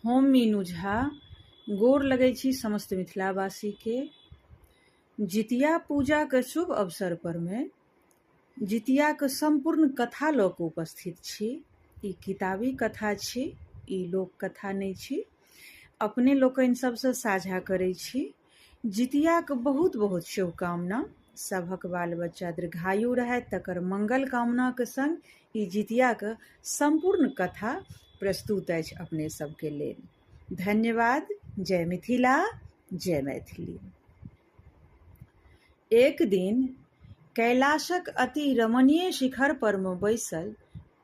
हम मीनू झा गोर लगै छी समस्त मिथिलावासीके। जितिया पूजाके शुभ अवसर परमे जितियाके सम्पूर्ण कथा लऽ कऽ उपस्थित छी। ई किताबी कथा छी, ई लोक कथा नहि छी। अपने लोकनि सबसँ साझा करै छी। जितियाके बहुत बहुत शुभकामना। सभक बाल बच्चा दीर्घायु रहथि तकर मंगल कामनाके संग ई जितियाके सम्पूर्ण कथा प्रस्तुत अछि अपने सबके लेल। धन्यवाद। जय मिथिला, जय मैथिली। एक दिन कैलाशक अति रमणीय शिखर पर मे बैसल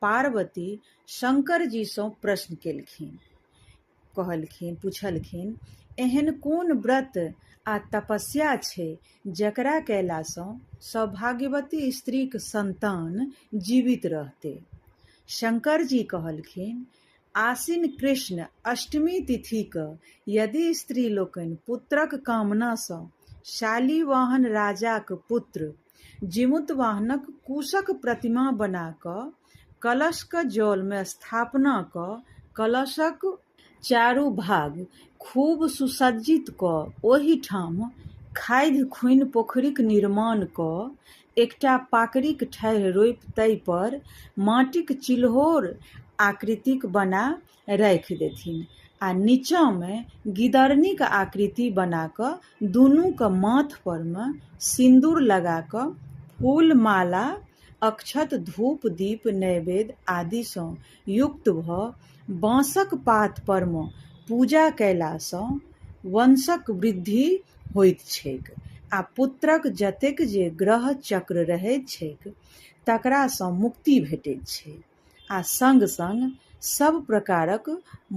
पार्वती शंकर जी सँ प्रश्न केलखिन। कहलखिन, पुछलखिन, एहन कोन व्रत आ तपस्या छै जकरा कयलासँ सौभाग्यवती स्त्रीक संतान जीवित रहतै? शंकरजी कहलखिन, आसिन कृष्ण अष्टमी तिथि क यदि स्त्री लोकनि पुत्रक कामनासँ शालिवाहन राजाक पुत्र जीमूतवाहनक कुशक प्रतिमा बना क कलशक जलमे स्थापना क कलशक चारू भाग खूब सुसज्जित क ओहिठाम खाधि खुनि पोखरिक निर्माण क एकटा पाकड़िक ठाढ़ि रोपि ताहि पर माटिक चिल्होर आकृतिक बना राखि देथिन आ नीचाँमे गिदरनीक आकृति बना क दुनूक माथ परमे सिन्दूर लगा क फूल माला अक्षत धूप दीप नैवेद्य आदिसँ युक्त भ बाँसक पात परमे पूजा कयलासँ वंशक वृद्धि होइत छैक आ पुत्रक जतेक जे ग्रह चक्र रहैत छैक तकरासँ मुक्ति भेटैत छै आ संग-संग सभ प्रकारक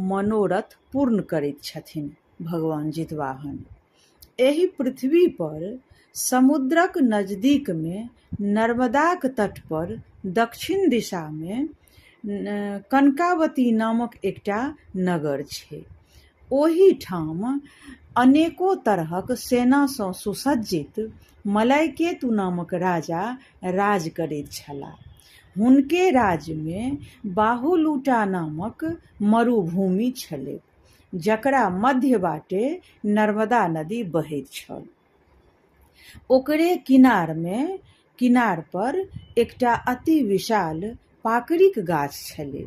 मनोरथ पूर्ण करैत छथिन भगवान जितवाहन। एहि पृथ्वी पर समुद्रक नजदीकमे नर्मदाक तट पर दक्षिण दिशामे कनकावती नामक एकटा नगर छै। ओहि ठाम अनेको तरहक सेनासँ सुसज्जित मलयकेतु नामक राजा राज करैत छलाह। हुनके राज्यमे बाहुलूटा नामक मरुभूमि छलैक जकरा मध्य बाटे नर्मदा नदी बहैत छल। ओकरे किनारमे किनार पर एकटा अति विशाल पाकड़िक गाछ छलै।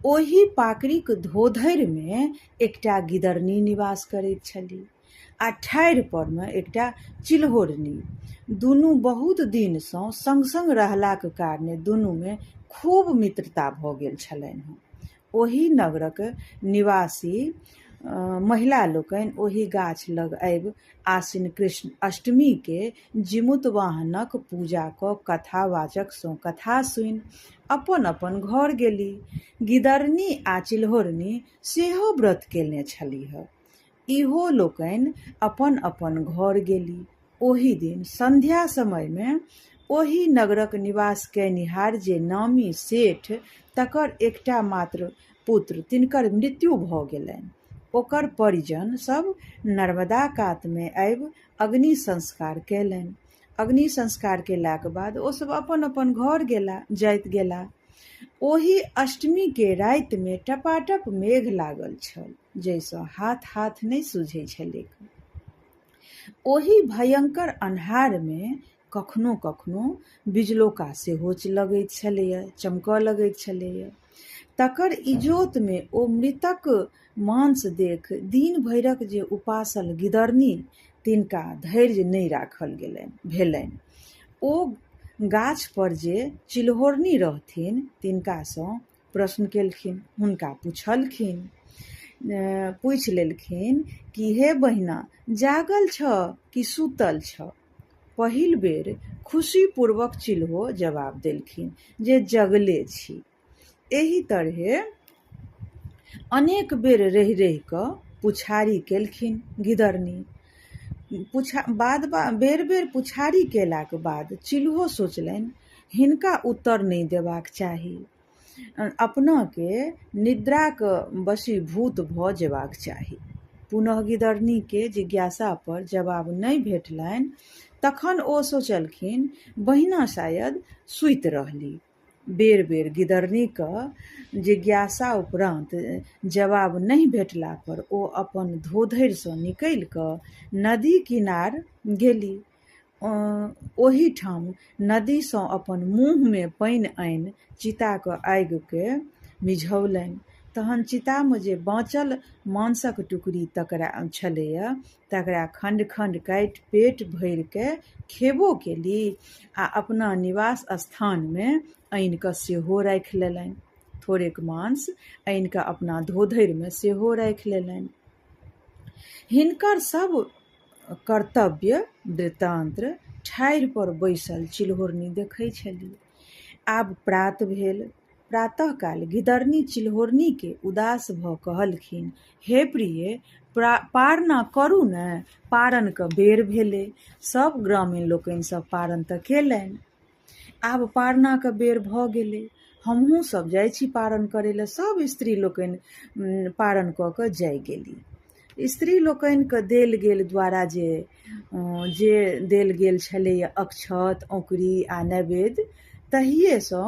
ओही पाकड़िक धोधरिमे एकटा गिदरनी निवास करैत छली आ ठाढ़ि परमे एकटा चिल्होरनी। दुनू बहुत दिनसँ संग-संग रहलाक कारणे दुनूमे खूब मित्रता भऽ गेल छलनि। ओहि नगरक निवासी महिला लोकनि ओहि गाछ लग आबि आसिन कृष्ण अष्टमी के जीमूतवाहनक पूजा कऽ कथावाचक सँ कथा सुनि अपन-अपन घर गेली। गिदरनी आ चिल्होरनी सेहो व्रत केने छलीह। इहो लोकनि अपन-अपन घर गेली। ओहि दिन संध्या समय मे ओहि नगरक निवास कयनिहार जे नामी सेठ तकर एकटा मात्र पुत्र तिनकर मृत्यु भऽ गेलनि। ओकर परिजन सभ नर्मदा कात मे आबि अग्नि संस्कार कयलनि। अग्नि संस्कार कयलाक बाद ओ सभ अपन-अपन घर गेला जाइत गेला। ओहि अष्टमी के राति मे टपाटप मेघ लागल छल जाहिसँ हाथ-हाथ नहि सुझैत छलैक। ओहि भयंकर अन्हारमे कखनो-कखनो बिजलोका सेहो लगैत छलैए, चमकऽ लगैत छलैए। तकर इजोतमे ओ मृतक मांस देख दिन भरिक जे उपासल गिदरनी तिनका धैर्य नहि राखल गेलनि भेलनि। ओ गाछ पर जे चिल्होरनी रहथिन तिनकासँ प्रश्न केलखिन, हुनका पुछलखिन, पूछि लेलखिन कि हे बहिना जागल छह कि सुतल छह? पहिल बेर खुशीपूर्वक चिल्हो जवाब देलखिन जे जगले छी। एहि तरहे अनेक बेर रहि-रहि कऽ पुछारी केलखिन गिदरनी। पुछा बाद बेर-बेर पुछारी केलाक बाद चिल्हो सोचलनि हिनका उत्तर नहि देबाक चाही। अपनाके निद्राक वशीभूत भऽ जेबाक चाही। पुनः गिदरनीके जिज्ञासा पर जवाब नहि भेटलनि तखन ओ सोचलखिन बहिना शायद सुति रहली। बेर-बेर गिदरनीक जिज्ञासा उपरान्त जवाब नहि भेटला पर ओ अपन धोधरि सँ निकलि कऽ नदी किनार गेली। ओहिठाम नदी सँ अपन मुँह मे पानि आनि चिताक आगि केँ मिझौलनि। तहन चितामे जे बाँचल मांसक टुकड़ी तकरा छलैए तकरा खण्ड-खण्ड काटि पेट भरि कए खेबो केली आ अपना निवास स्थानमे आनि कऽ सेहो राखि लेलनि। थोड़ेक मांस आनि कऽ अपना धोधरिमे सेहो राखि लेलनि। हिनकर सभ कर्तव्य वृत्तान्त ठाढ़ि पर बैसल चिल्होरनी देखै छली। आब प्रात भेल। प्रातःकाल गिदरनी चिल्होरनीकेँ उदास भऽ कहलखिन, हे प्रिये, पारणा करू ने, पारणक बेर भेलै। सभ ग्रामीण लोकनि सभ पारण तऽ केलनि। आब पारणाक बेर भऽ गेलै। हमहूँ सभ जाइ छी पारण करै लए। सभ स्त्री लोकनि पारण कऽ कऽ जाइ गेली। स्त्री लोकनिके देल गेल द्वारा जे जे देल गेल छलैए अक्षत, औँकरी आ नैवेद्य, तहिएसँ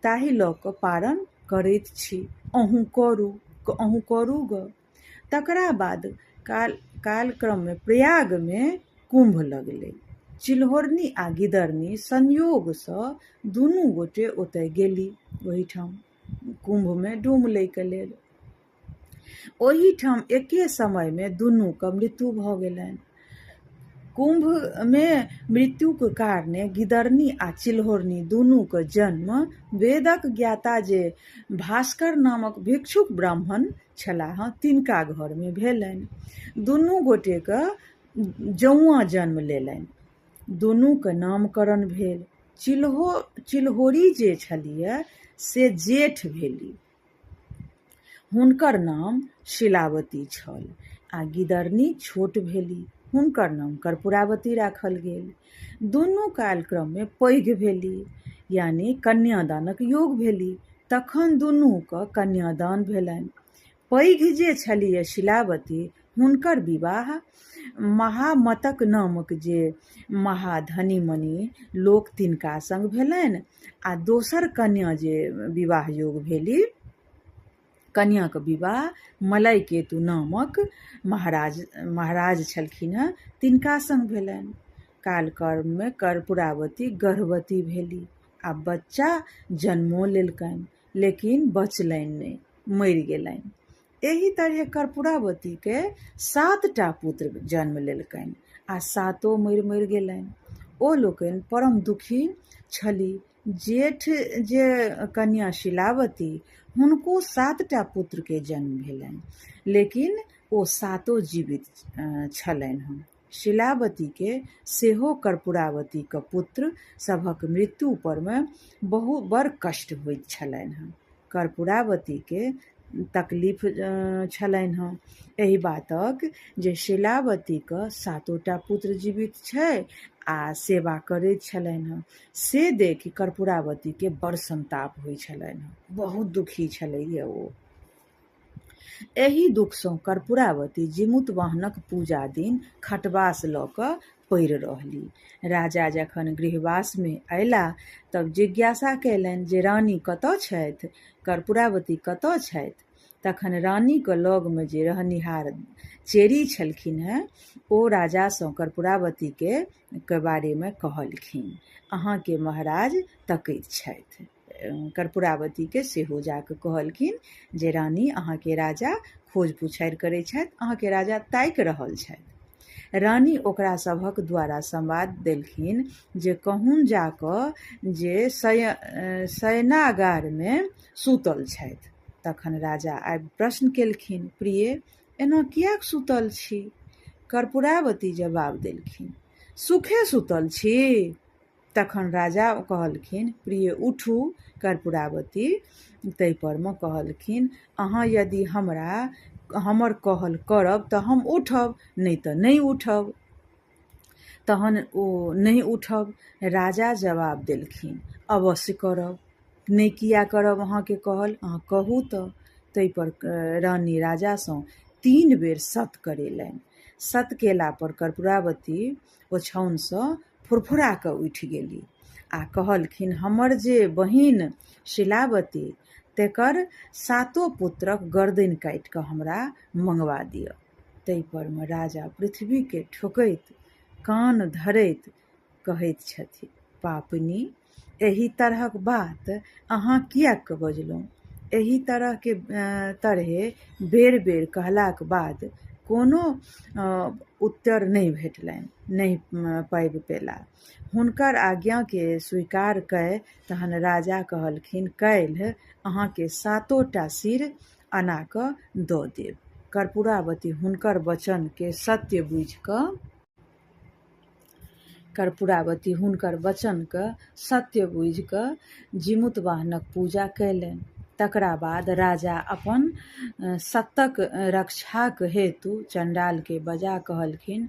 ताहि लऽ कऽ पारण करैत छी। अहूँ करू, अहूँ करू गऽ। तकरा बाद काल कालक्रममे प्रयागमे कुम्भ लगलै। चिल्होरनी आ गिदरनी संयोगसँ दुनू गोटे ओतय गेली ओहिठाम कुम्भमे डूम लैके लेल। ओहिठाम एके समयमे दुनूक मृत्यु भऽ गेलनि। कुम्भमे मृत्युक कारणे गिदरनी आ चिल्होरनी दुनूक जन्म वेदक ज्ञाता जे भास्कर नामक भिक्षुक ब्राह्मण छलाह तिनका घरमे भेलनि। दुनू गोटेक जौआँ जन्म लेलनि। दुनूक नामकरण भेल। चिल्हो चिल्होरी जे छलीह से जेठ भेली। हुनकर नाम शीलावती छल आ गिदरनी छोट भेली, हुनकर नाम कर्पूरावती राखल गेल। दुनू कालक्रममे पैघ भेली, यानी कन्यादानक योग भेली। तखन दुनूक कन्यादान भेलनि। पैघ जे छलीह शीलावती, हुनकर विवाह महामतक नामक जे महाधनी मनी लोक तिनका संग भेलनि आ दोसर कन्या जे विवाह योग भेली, कन्याक विवाह मलयकेतु नामक महाराज महाराज छलखिन हेँ तिनका संग भेलनि। कालक्रममे कर्पूरावती गर्भवती भेली आ बच्चा जन्मो लेलकनि, लेकिन बचलनि नहि, मरि गेलनि। एहि तरहे कर्पूरावतीके सातटा पुत्र जन्म लेलकनि आ सातो मरि मरि गेलनि। ओ लोकनि परम दुखी छली। जेठ जे कन्या शीलावती हुनको सातटा पुत्रके जन्म भेलनि, लेकिन ओ सातो जीवित छलनि हँ। शीलावतीके सेहो कर्पूरावतीक पुत्र सभक मृत्यु परमे बहु बड़ कष्ट होइत छलनि हँ। कर्पूरावतीके तकलीफ छलनि हँ एहि बातक जे शीलावतीक सातोटा पुत्र जीवित छै आ सेवा करैत छलनि हँ। से देखि कर्पूरावतीके बड़ संताप होइ छलनि हँ। बहुत दुखी छलैए ओ। एहि दुखसँ कर्पूरावती जीमूतवाहनक पूजा दिन खटबास लऽ कऽ पड़ि रहली। राजा जखन गृहवासमे अयलाह तब जिज्ञासा कयलनि जे रानी कतऽ छथि, कर्पूरावती कतऽ छथि? तखन रानीक लगमे जे रहनिहार चेरी छलखिन हेँ ओ राजासँ कर्पूरावतीके के बारेमे कहलखिन। अहाँके महाराज तकैत छथि। कर्पूरावतीके सेहो जा कऽ कहलखिन जे रानी अहाँके राजा खोज पुछारि करै छथि, अहाँके राजा ताकि रहल छथि। रानी ओकरा सभक द्वारा संवाद देलखिन जे कहून जा कऽ जे शयनागारमे सूतल छथि। तखन राजा आबि प्रश्न केलखिन, प्रिय, एना किएक सूतल छी? कर्पूरावती जवाब देलखिन, सुखे सूतल छी? तखन राजा कहलखिन, प्रिय उठू। कर्पूरावती ताहिपर मे कहलखिन, अहाँ यदि हमरा हमर कहल करब तऽ हम उठब, नहि तऽ नहि उठब। तहन ओ नहि उठब। राजा जवाब देलखिन, अवश्य करब। नहि किया करब अहाँके कहल, अहाँ कहू तऽ। ताहिपर रानी राजासँ 3 बेर सत करेलनि। सत केला पर कर्पूरावती ओछाओनसँ फुरफुरा कऽ उठि गेली आ कहलखिन, हमर जे बहिन शिलावती तेकर सातो पुत्रक गर्दनि काटि कऽ हमरा मंगवा दिअ। ताहि परमे राजा पृथ्वीके ठोकैत कान धरैत कहैत छथि, पापिनी, एहि तरहक बात अहाँ किएक बजलहुँ? एहि तरहके तरहे बेर-बेर कहलाक बाद कोनो उत्तर नहि भेटलनि, नहि पाबि पेला। हुनकर आज्ञाके स्वीकार कय तहन राजा कहलखिन, काल्हि अहाँके सातोटा सिर अना कऽ दऽ देब। कर्पूरावती हुनकर वचनके सत्य बुझि कऽ कर्पूरावती हुनकर वचनके सत्य बुझि कऽ जीमूतवाहनक पूजा कयलनि। तकरा बाद राजा अपन सतक रक्षाक हेतु चण्डालके बजा कहलखिन,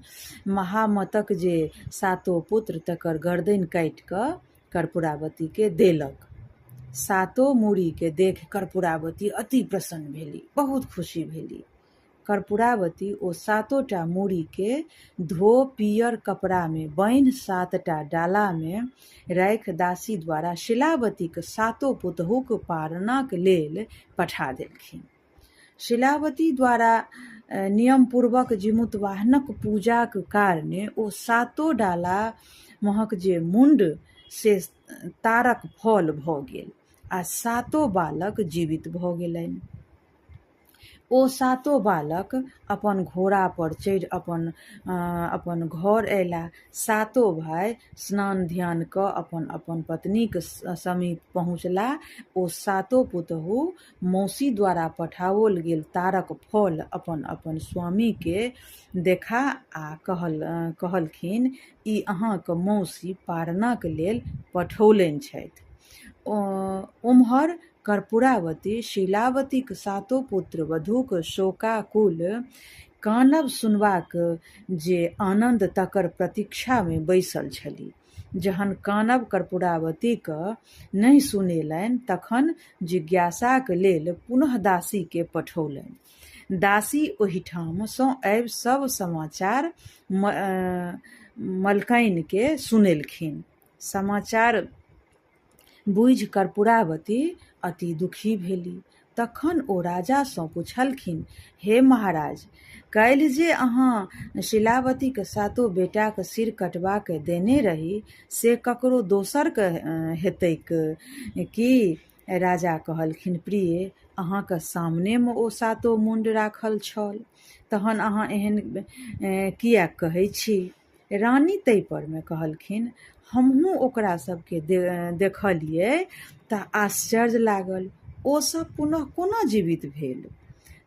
महामतक जे सातो पुत्र तकर गर्दनि काटि कऽ कर्पूरावतीके देलक। सातो मूड़ीके देखि कर्पूरावती अति प्रसन्न भेली, बहुत खुशी भेली। कर्पूरावती ओ सातोटा मूड़ीके धो पीयर कपड़ामे बान्हि सातटा डालामे राखि दासी द्वारा शिलावतीक सातो पुतहुक पारणाक लेल पठा देलखिन। शिलावती द्वारा नियमपूर्वक जीमूतवाहनक पूजाक कारणे ओ सातो डाला महक जे मुण्ड से तारक फल भऽ गेल आ सातो बालक जीवित भऽ गेलनि। ओ सातो बालक अपन घोड़ा पर चढ़ि अपन अपन घर अयला। सातो भाय स्नान ध्यान कऽ अपन अपन पत्नीक समीप पहुँचला। ओ सातो पुतहु मौसी द्वारा पठाओल गेल तारक फल अपन अपन स्वामीके देखा आ कहलखिन, ई अहाँक मौसी पारणाक लेल पठौलनि छथि। ओम्हर कर्पूरावती शीलावतीक सातो पुत्र वधूक शोकाकुल कानब सुनबाक जे आनन्द तकर प्रतीक्षामे बैसल छली। जहन कानब कर्पूरावतीक नहि सुनेलनि तखन जिज्ञासाक लेल पुनः दासीके पठौलनि। दासी ओहिठाम सँ आबि सब समाचार मलकाइनके सुनेलखिन। समाचार बुझि कर्पूरावती अति दुखी भेली। तखन ओ राजासँ पुछलखिन, हे महाराज, काल्हि जे अहाँ शीलावतीक सातो बेटाक सिर कटबा कऽ देने रही से ककरो दोसरके हेतैक की? राजा कहलखिन, प्रिय, अहाँक सामनेमे ओ सातो मुण्ड राखल छल, तहन अहाँ एहन किएक कहै छी? रानी ताहि परमे कहलखिन, हमहूँ ओकरा सबके देखलियै तऽ आश्चर्य लागल, ओ सब पुनः कोना जीवित भेल?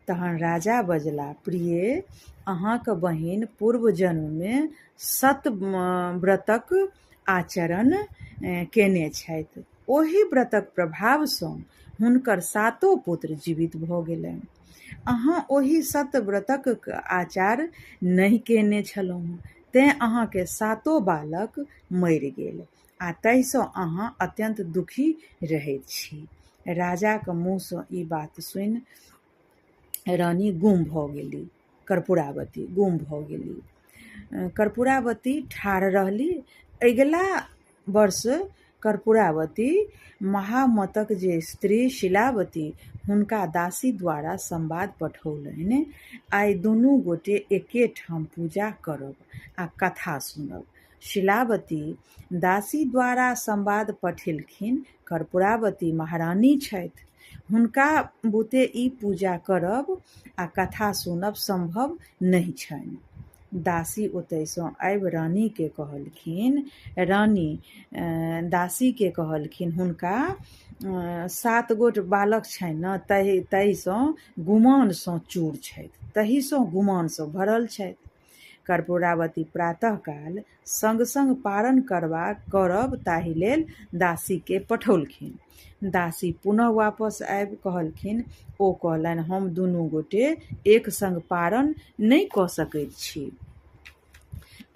तहन राजा बजला, प्रिय, अहाँक बहिन पूर्व जन्ममे सत व्रतक आचरण केने छथि। ओहि व्रतक प्रभावसँ हुनकर सातो पुत्र जीवित भऽ गेलनि। अहाँ ओहि सतव्रतक आचार नहि केने छलहुँ, तेँ अहाँके सातो बालक मरि गेल आ ताहिसँ अहाँ अत्यन्त दुखी रहैत छी। राजाक मुँहसँ ई बात सुनि रानी गुम भऽ गेली, कर्पूरावती गुम भऽ गेली। कर्पूरावती ठाढ़ रहली। अगिला वर्ष कर्पूरावती महामतक जे स्त्री शीलावती हुनका दासी द्वारा संवाद पठौलनि, आइ दुनू गोटे एके ठाम पूजा करब आ कथा सुनब। शीलावती दासी द्वारा संवाद पठेलखिन, कर्पूरावती महारानी छथि, हुनका बुते ई पूजा करब आ कथा सुनब सम्भव नहि छनि। दासी ओतयसँ आबि रानीके कहलखिन, रानी दासीके कहलखिन, हुनका सात गोट बालक छनि ने, ताहिसँ गुमानसँ चूर छथि, ताहिसँ गुमानसँ भरल छथि। कर्पूरावती प्रातःकाल संग-संग पारण करब ताहि लेल दासीके पठौलखिन। दासी पुनः वापस आबि कहलखिन, ओ कहलनि, हम दुनू गोटे एक संग पारण नहि कऽ सकैत छी।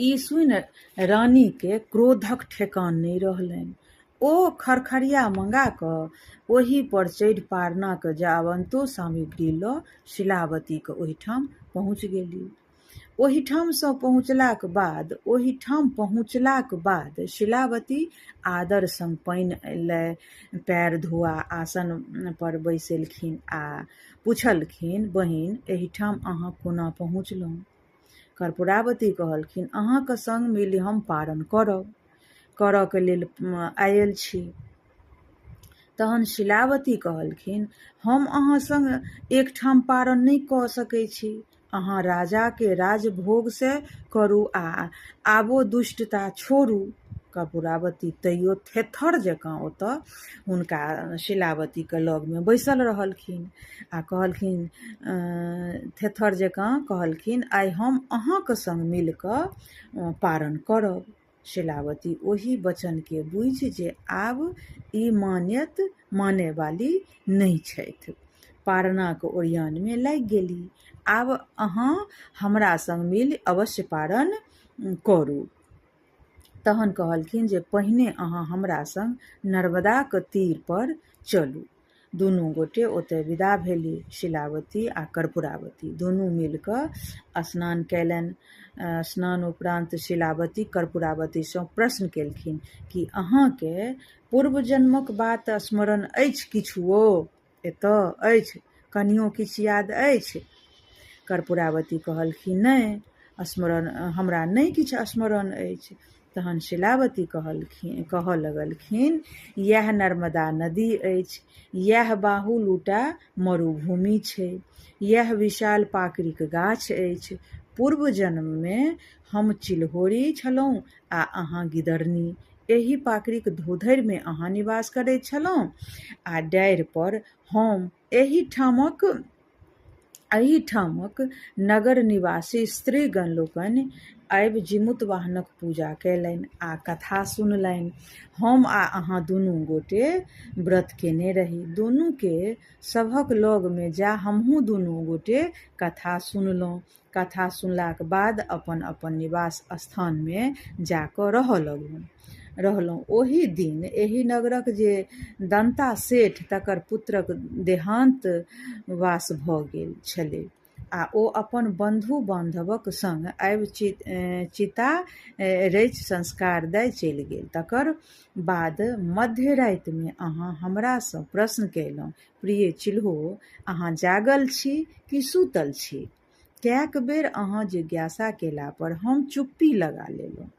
ई सुनि रानीके क्रोधक ठेकान नहि रहलनि। ओ खरखरिया मंगा कऽ ओहि पर चढ़ि पारणाक जावंतो सामग्री लऽ शीलावतीक ओहिठाम पहुँच गेली। ओहिठामसँ पहुँचलाक बाद ओहिठाम पहुँचलाक बाद शीलावती आदर संग पानि लय पैर धोआ आसन पर बैसेलखिन आ पुछलखिन, बहिन, एहिठाम अहाँ कोना पहुँचलहुँ? कर्पूरावती कहलखिन, अहाँक संग मिलि हम पारण करब। करऽके लेल आयल छी। तहन शीलावती कहलखिन, हम अहाँ संग एकठाम पारण नहि कऽ सकै छी। अहाँ राजाके राजभोगसँ करू आ आबो दुष्टता छोड़ू। कर्पूरावती तैयो थेथर जकाँ ओतऽ हुनका शीलावतीके लगमे बैसल रहलखिन आ कहलखिन, थेथर जकाँ कहलखिन, आइ हम अहाँक संग मिलि कऽ पारण करब। शीलावती ओहि वचनकेँ बूझि जे आब ई मान्यत मानयवाली नहि छथि, पारणाक ओरियानमे लागि गेली। आब अहाँ हमरा संग मिलि अवश्य पारण करू। तहन कहलखिन जे पहिने अहाँ हमरा संग नर्मदाक तीर पर चलू। दुनू गोटे ओतय विदा भेली। शीलावती आ कर्पूरावती दुनू मिलि कऽ स्नान कयलनि। स्नान उपरान्त शीलावती कर्पूरावतीसँ प्रश्न केलखिन, की अहाँकेँ पूर्व जन्मक बात स्मरण अछि किछुओ? एतऽ अछि? कनियो किछु याद अछि? कर्पूरावती कहलखिन, नहि, स्मरण हमरा नहि किछु स्मरण अछि। तहन शीलावती कहलखिन कहऽ लगलखिन, इएह नर्मदा नदी अछि, इएह बाहुलूटा मरुभूमि छै, इएह विशाल पाकड़िक गाछ अछि। पूर्व जन्ममे हम चिलहोरि छलहुँ आ अहाँ गिदरनी। एहि पाकड़िक धोधरिमे अहाँ निवास करैत छलहुँ आ डारि पर हम। एहिठामक नगर निवासी स्त्रीगण लोकनि आबि जीमूतवाहनक पूजा कयलनि आ कथा सुनलनि। हम आ अहाँ दुनू गोटे व्रत केने रही। दुनूके सभक लगमे जा हमहूँ दुनू गोटे कथा सुनलहुँ। कथा सुनलाक बाद अपन-अपन निवास स्थानमे जा कऽ रहऽ लगलहुँ। रहलहुँ। ओही दिन एहि नगरक जे दन्ता सेठ तकर पुत्रक देहान्त वास भऽ गेल छलै आ ओ अपन बन्धु-बान्धवक संग आबि चिता रचि संस्कार दय चलि गेल। तकर बाद मध्य रातिमे अहाँ हमरासँ प्रश्न कयलहुँ, प्रिय चिल्हो, अहाँ जागल छी कि सूतल छी? कएक बेर अहाँ जिज्ञासा केला पर हम चुप्पी लगा लेलहुँ।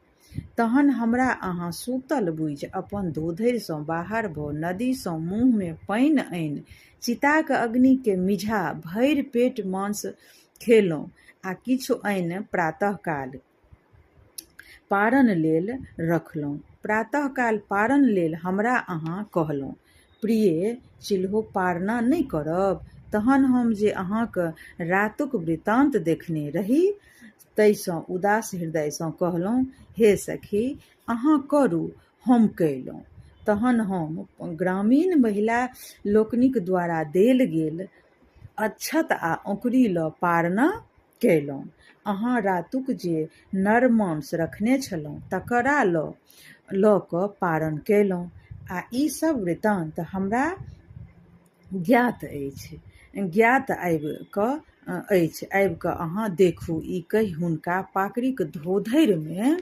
तहन हमरा अहाँ सूतल बूझि अपन धोधरि सँ बाहर भऽ नदी सँ मुँह मे पानि आनि चिताक अग्नि केँ मिझा भरि पेट मांस खेलहुँ आ किछु आनि प्रातःकाल पारण लेल रखलहुँ। प्रातःकाल पारण लेल हमरा अहाँ कहलहुँ, प्रिये चिल्हो पारणा नहि करब? तहन हम जे अहाँक रातुक वृत्तान्त देखने रही ताहिसँ उदास हृदयसँ कहलहुँ, हे सखी, अहाँ करू, हम कयलहुँ। तहन हम ग्रामीण महिला लोकनिक द्वारा देल गेल अक्षत आ औंकुरी लऽ पारणा कयलहुँ। अहाँ रातुक जे नर मांस रखने छलहुँ तकरा लऽ लऽ कऽ पारण कयलहुँ आ ई सब वृत्तान्त हमरा ज्ञात अछि। ज्ञात आबि कऽ अछि। आबि कऽ अहाँ देखू। ई कहि हुनका पाकड़िक धोधरिमे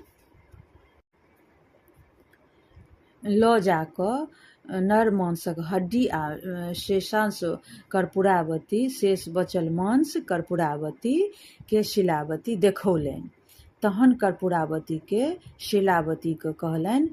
लऽ जा कऽ नर मांसक हड्डी आ शेषांश कर्पूरावती, शेष बचल मांस कर्पूरावती केँ शीलावती देखौलनि। तहन कर्पूरावती केँ शीलावती केँ कहलनि,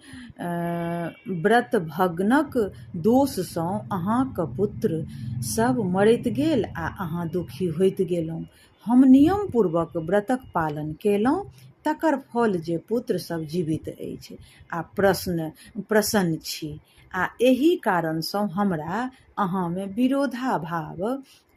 व्रतभग्नक दोष सँ अहाँक पुत्र सब मरैत गेल आ अहाँ दुखी होइत गेलहुँ। हम नियमपूर्वक व्रतक पालन केलहुँ तकर फल जे पुत्र सब जीवित अछि आ प्रसन्न छी आ एहि कारणसँ हमरा अहाँमे विरोधाभाव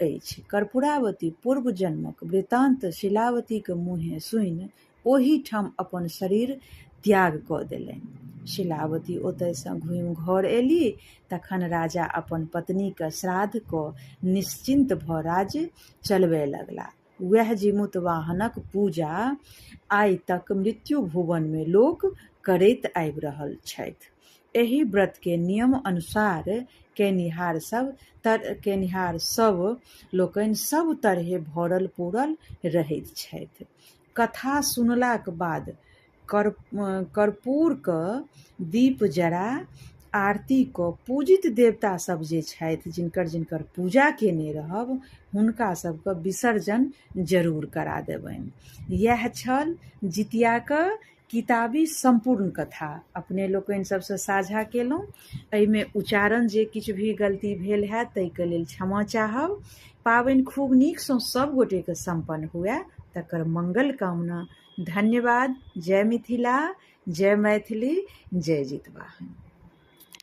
अछि। कर्पूरावती पूर्व जन्मक वृत्तान्त शीलावतीक मुँहेँ सुनि ओही ठाम अपन शरीर त्याग कऽ देलनि। शीलावती ओतयसँ घूमि घर एली। तखन राजा अपन पत्नीक श्राद्ध कऽ निश्चिन्त भऽ राज्य चलबय लगला। वैह जीमूतवाहनक पूजा आइ तक मृत्यु भुवनमे लोक करैत आबि रहल छथि। एहि व्रतके नियम अनुसार कयनिहार सब कयनिहार सब लोकनि सब तरहे भरल पूरल रहैत छथि। कथा सुनलाक बाद कर्पूरके दीप जरा आरती कऽ पूजित देवता सब जे छथि, जिनकर जिनकर पूजा केने रहब, हुनका सबके विसर्जन जरूर करा देबनि। इएह छल जितियाके किताबी सम्पूर्ण कथा, अपने लोकनि सबसँ साझा केलहुँ। एहिमे उच्चारण जे किछु भी गलती भेल हैत ताहिके लेल क्षमा चाहब। पाबनि खूब नीकसँ सब गोटेके सम्पन्न हुए तकर मंगल कामना। धन्यवाद। जय मिथिला, जय मैथिली, जय जितवाहन।